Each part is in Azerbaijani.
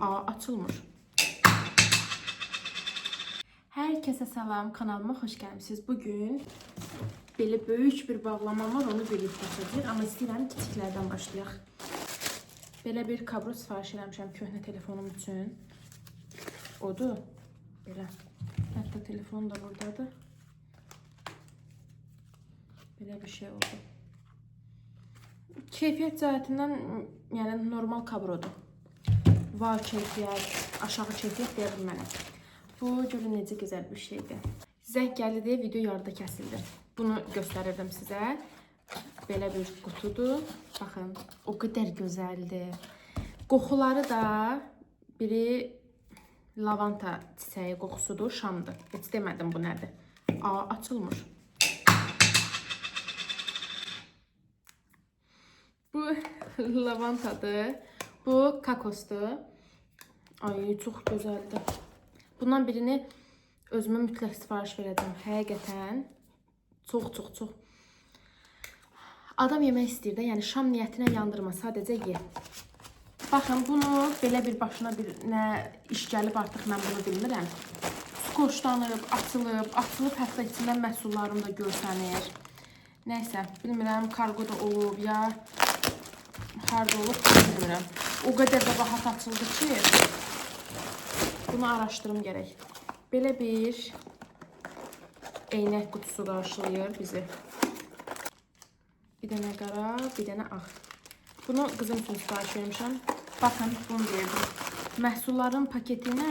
Aa, açılmır. Herkese salam, kanalıma hoş gelmişsiniz. Bugün belə böyük bir bağlamam var, onu birlikdə açacağıq. Amma istəyirəm kiçiklərdən başlayaq. Belə bir kablo sifariş eləmişəm köhnə telefonum üçün. Odur. Belə. Hətta telefon da buradadır. Belə bir şey oldu. Keyfiyyət cəhətindən yəni normal kabrodur. Var keyfiyyət, aşağı keyfiyyət deyə bilmərəm. Bu görün necə gözəl bir şeydir. Zəng gəldi deyə video yarıda kəsildi. Bunu göstərirdim sizə. Belə bir qutudur. Baxın, o qədər gözəldir. Qoxuları da biri lavanta çiçəyi qoxusudur, şamdır. Heç demədim bu nədir. Aa, açılmır. Bu lavantadır. Bu kakosdur. Ay, çox gözəldir. Bundan birini özümə mütləq sifariş verəcəm. Həqiqətən çox, çox, çox. Adam yemək istəyir də, yəni şam niyyətinə yandırma, sadəcə ye. Baxın, bunu belə bir başına bir nə iş gəlib artıq mən bunu bilmirəm. Skoçlanıb, açılıb, açılıb hətta içindən məhsullarım da görsənir. Nəysə, bilmirəm, kargo da olub ya harda olub bilmirəm. O qədər də rahat açıldı ki, bunu araşdırım gərək. Belə bir eynək qutusu qarşılayır bizi. Bir dənə qara, bir dənə ağ. Bunu qızım üçün sifariş vermişəm. Baxın, bunu deyirdim. Məhsulların paketi ilə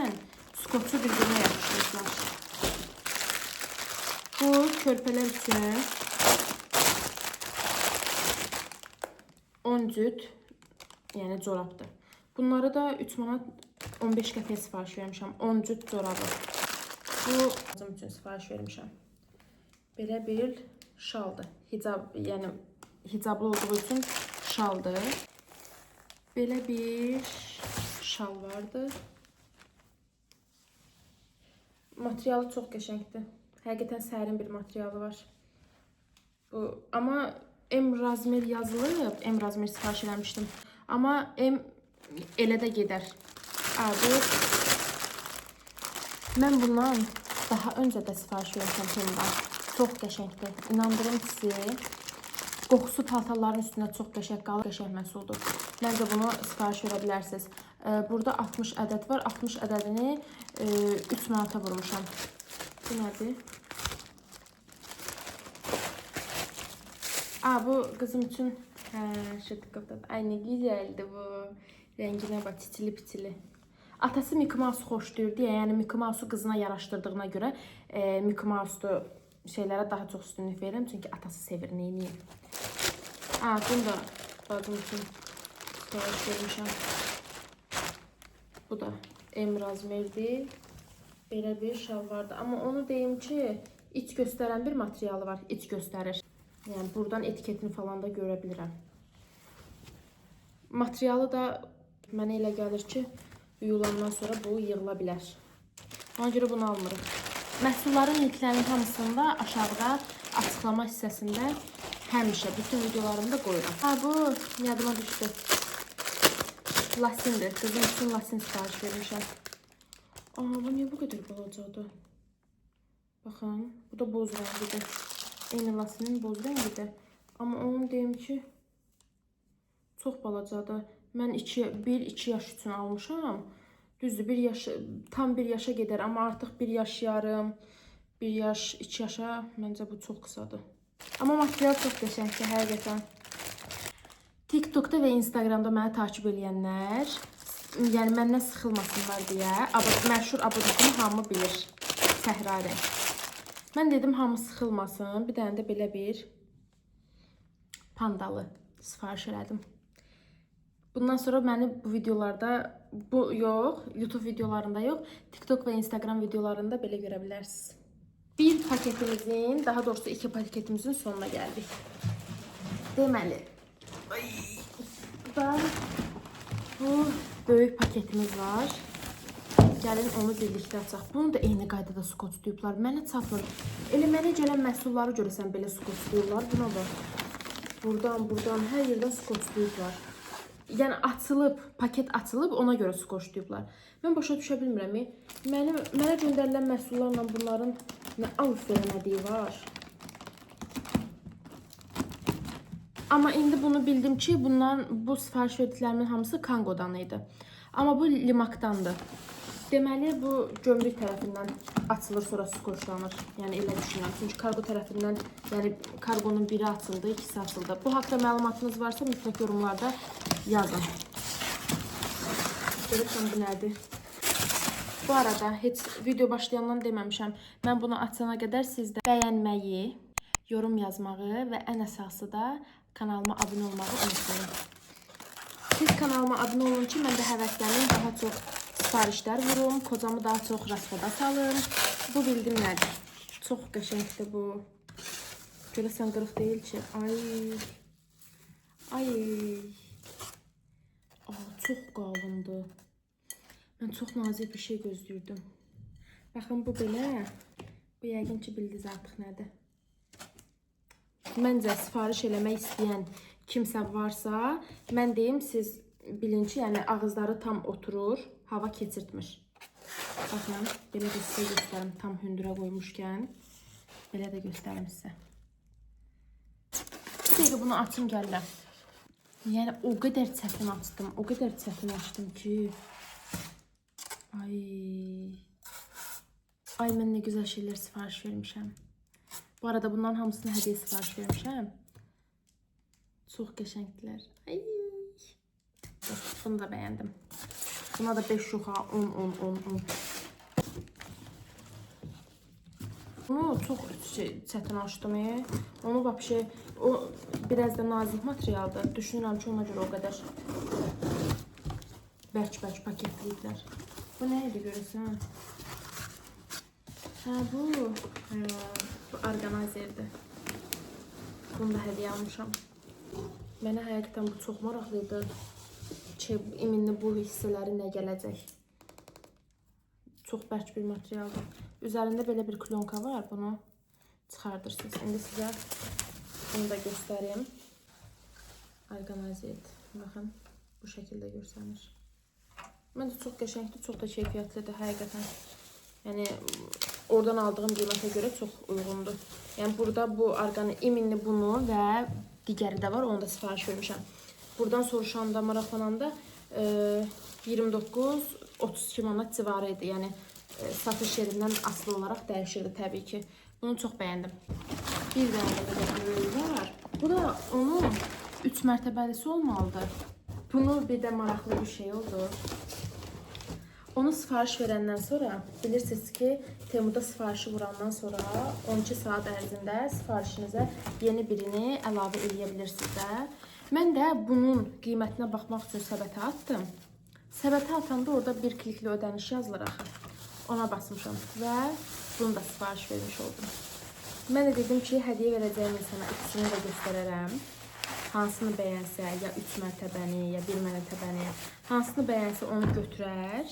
skotçu bir-birinə yapışdırıblar. Bu, körpələr üçün 10 cüt, yəni corabdır. Bunları da 3 manat 15 qəpiyə sifariş vermişəm. 10 cüt corabı. Bu, qızım üçün sifariş vermişəm. Belə bir şaldır. Hicab, yəni hicablı olduğu üçün şaldır. Belə bir şal vardı. Materialı çox qəşəngdir. Həqiqətən sərin bir materialı var. Bu, amma M razmer yazılıb. M razmer sifariş eləmişdim. Amma M elə də gedər. Bu mən bundan daha öncə də sifariş vermişəm Temu-dan. Çox qəşəngdir. İnandırım sizi. Qoxusu paltarların üstündə çox qəşəng qalır. Qəşəng məhsuldur. Məncə bunu sifariş verə bilərsiniz. Burada 60 ədəd var. 60 ədədini 3 manata vurmuşam. Bu nədir? Aa, bu qızım üçün şıqqıqdır. Ay nə gözəldir bu. Rənginə bax, çiçili piçili. Atası Mickey Mouse xoşlayır deyə, yəni Mickey Mouse'u qızına yaraşdırdığına görə Mickey Mouse'lu şeylərə daha çox üstünlük verirəm. Çünki atası sevir, neyniyim. Aa, bunu da bacım üçün sifariş vermişəm. Bu da M razmerdir. Belə bir şal vardı. Amma onu deyim ki, iç göstərən bir materialı var. İç göstərir. Yəni buradan etiketini falan da görə bilirəm. Materialı da mənə elə gəlir ki, yuyulandan sonra bu yığıla bilər. Ona görə bunu almırıq. Məhsulların linklərinin hamısını da aşağıda açıqlama hissəsində həmişə bütün videolarımda qoyuram. Ha, bu yadıma düşdü. Lasindir. Qızım üçün lasin sifariş vermişəm. Aa, bu niyə bu qədər balacadır? Baxın, bu da boz rəngidir. Eyni lasinin boz rəngidir. Amma onu deyim ki, çox balacadır. Mən 1-2 yaş üçün almışam. Düzdür, 1 yaş, tam 1 yaşa gedər, amma artıq 1 yaş yarım, 1 yaş, 2 yaşa məncə bu çox qısadır. Amma material çox qəşəngdir, həqiqətən. TikTokda və Instagramda məni takib eləyənlər, yəni məndən sıxılmasınlar deyə, məşhur abadokumu hamı bilir. Səhra rəng. Mən dedim hamı sıxılmasın. Bir dənə də belə bir pandalı sifariş elədim. Bundan sonra məni bu videolarda, bu yox, YouTube videolarında yox, TikTok və Instagram videolarında belə görə bilərsiniz. Bir paketimizin, daha doğrusu iki paketimizin sonuna gəldik. Deməli, ay, da bu böyük paketimiz var. Gəlin onu birlikdə açaq. Bunu da eyni qaydada skotçlayıblar. Mənə çatmır. Elə mənə gələn məhsulları görəsən belə skotçlayırlar. Buna bax. Buradan, buradan, hər yerdən skotçlayıblar. Yəni açılıb, paket açılıb, ona görə skoçlayıblar. Mən başa düşə bilmirəm. Mənə göndərilən məhsullarla bunların nə alıb verəmədiyi var. Amma indi bunu bildim ki, bunların bu sifariş verdiklərimin hamısı Kangodan idi. Amma bu Limakdandır. Deməli bu gömrük tərəfindən açılır, sonra skoçlanır. Yəni elə düşünürəm. Çünki kargo tərəfindən, yəni kargonun biri açıldı, ikisi açıldı. Bu haqda məlumatınız varsa mütləq yorumlarda yazın. Görürsən bu nədir? Bu arada heç video başlayandan deməmişəm. Mən bunu açana qədər siz də bəyənməyi, yorum yazmağı və ən əsası da kanalıma abunə olmağı unutmayın. Siz kanalıma abunə olun ki, mən də həvəslənim, daha çox sifarişlər vurum, kocamı daha çox rasxoda salım. Bu bildim nədir? Çox qəşəngdir bu. Görəsən qırıq deyil ki. Ay. Ay. Aa, çox qalındır. Mən çox nazik bir şey gözləyirdim. Baxın bu belə. Bu yəqin ki bildiniz artıq nədir. Məncə sifariş eləmək istəyən kimsə varsa, mən deyim siz bilin ki, yəni ağızları tam oturur, hava keçirtmir. Baxın, belə də sizə göstərim tam hündürə qoymuşkən. Belə də göstərim sizə. Bir dəqiqə bunu açım gəlirəm. Yəni o qədər çətin açdım, o qədər çətin açdım ki. Ay. Ay mən nə gözəl şeylər sifariş vermişəm. Bu arada bunların hamısını hədiyyə sifariş vermişəm. Çox qəşəngdirlər. Ay. Bunu da bəyəndim. Buna da 5 yox ha, 10 10 10 10. Bunu çox çətin açdım. Onu vəbşə o biraz da nazik materialdır. Düşünürəm ki, ona görə o qədər bərk-bərk paketləyiblər. Bu nə idi görəsən? Hə, bu, bu orqanayzerdir. Bunu da hədiyyə almışam. Mənə həqiqətən bu çox maraqlı idi ki, iminli bu hissələri nə gələcək. Çox bərk bir materialdır. Üzərində belə bir klonka var. Bunu çıxardırsınız. İndi sizə bunu da göstərim. Orqanayzerdir. Baxın, bu şəkildə görsənir. Məncə çox qəşəngdir, çox da keyfiyyətlidir həqiqətən. Yəni oradan aldığım qiymətə görə çox uyğundur. Yəni burada bu orqanı iminli bunu və digəri də var, onu da sifariş vermişəm. Buradan soruşanda, maraqlananda 29-32 manat civarı idi. Yəni satış yerindən asılı olaraq dəyişirdi təbii ki. Bunu çox bəyəndim. Bir dənə də belə böyüyü var. Bu da onun 3 mərtəbəlisi olmalıdır. Bunu bir də maraqlı bir şey oldu. Onu sifariş verəndən sonra bilirsiniz ki, Temuda sifarişi vurandan sonra 12 saat ərzində sifarişinizə yeni birini əlavə eləyə bilirsiniz də. Mən də bunun qiymətinə baxmaq üçün səbətə atdım. Səbətə atanda orada bir klikli ödəniş yazılır axı. Ona basmışam və bunu da sifariş vermiş oldum. Mən də dedim ki, hədiyyə verəcəyim insana ikisini də göstərərəm. Hansını bəyənsə, ya 3 mərtəbəni, ya 1 mərtəbəni, hansını bəyənsə onu götürər.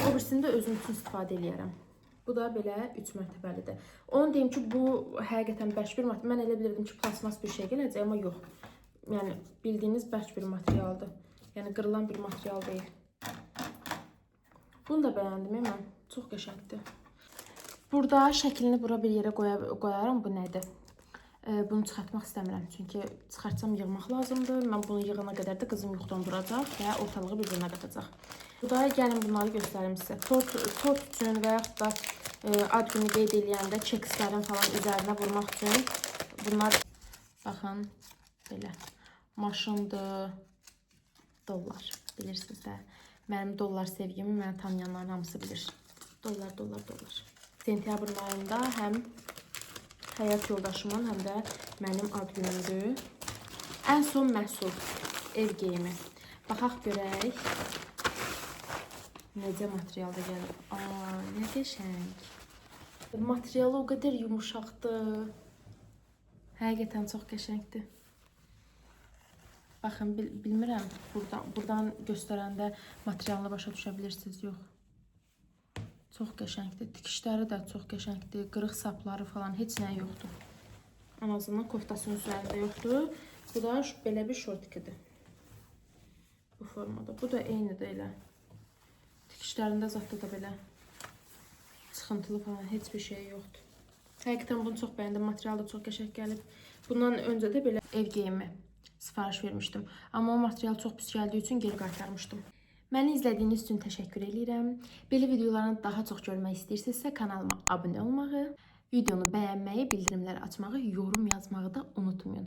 O birisini də özüm üçün istifadə eləyərəm. Bu da belə 3 mərtəbəlidir. Onu deyim ki, bu həqiqətən bərk bir material. Mən elə bilirdim ki, plasmas bir şey gələcək, amma yox. Yəni bildiyiniz bərk bir materialdır. Yəni qırılan bir material deyil. Bunu da bəyəndim mən. Çox qəşəngdir. Burada şəklini bura bir yerə qoyaram. Bu nədir? Bunu çıxartmaq istəmirəm. Çünki çıxartsam yığmaq lazımdır. Mən bunu yığana qədər də qızım yuxudan duracaq və ortalığı bir-birinə qatacaq. Bu da gəlin bunları göstərim sizə. Tort üçün və yaxud da ad günü qeyd eləyəndə kekslərin falan üzərinə vurmaq üçün bunlar baxın belə maşındır, dollar bilirsiniz də. Mənim dollar sevgimi məni tanıyanların hamısı bilir. Dollar, dollar, dollar. Sentyabrın ayında həm həyat yoldaşımın, həm də mənim ad günümdür. Ən son məhsul ev geyimi. Baxaq görək necə materialda gəlib. Aa, nə qəşəng. Materialı o qədər yumuşaqdır. Həqiqətən çox qəşəngdir. Baxın, bilmirəm, buradan göstərəndə materialını başa düşə bilirsiniz, yox. Çox qəşəngdir. Tikişləri də çox qəşəngdir. Qırıq sapları falan heç nə yoxdur. Ən azından koftasının üzərində yoxdur. Bu da belə bir şortikidir. Bu formada. Bu da eynidir elə. Tikişlərində zətdə də belə çıxıntılı falan heç bir şey yoxdur. Həqiqətən bunu çox bəyəndim. Material da çox qəşəng gəlib. Bundan öncə də belə ev geyimi sifariş vermişdim. Amma o material çox pis gəldiyi üçün geri qaytarmışdım. Məni izlədiyiniz üçün təşəkkür eləyirəm. Belə videolarını daha çox görmək istəyirsinizsə kanalıma abunə olmağı, videonu bəyənməyi, bildirimləri açmağı, yorum yazmağı da unutmayın.